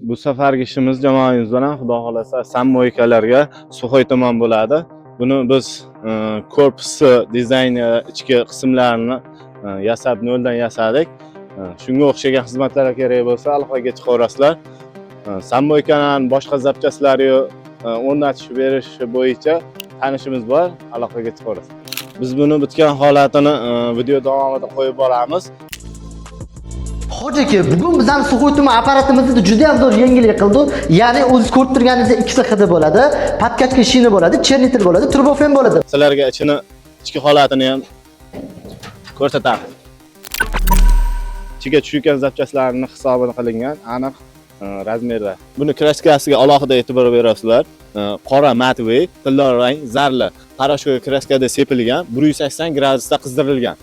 Bu safargi ishimiz jamoamiz bilan, xudo xohlasa, самомойка larga сухой tomon bo'ladi. Buni biz korpusi dizayni, ichki qismlarini yasab, noldan yasadik. Shunga o'xshagan xizmatlar kerak bo'lsa, aloqaga chiqaverasizlar. Самомойка ni boshqa запчасть lari o'rnatish berish bo'yicha tanishimiz bor, aloqaga chiqaverasiz. Biz buni bitgan holatini video davomida qo'yib boramiz. Hoji aka, bugun bizani сухой tuman apparatimizni juda ham zo'r yengillik qildi. Ya'ni o'zingiz ko'rib turganingizdek ikkita xidi bo'ladi, подкачка shina bo'ladi, чернитель bo'ladi, turbofen bo'ladi. Sizlarga ichini, ichki holatini ham ko'rsatamiz. Ichiga tushgan запчасть larni hisobini qilingan, aniq размер lar. Buni краска siga alohida e'tibor berasizlar. Qora матовый, tillo rang zarli. Порошок краска da sepilgan, 180 gradusda qizdirilgan.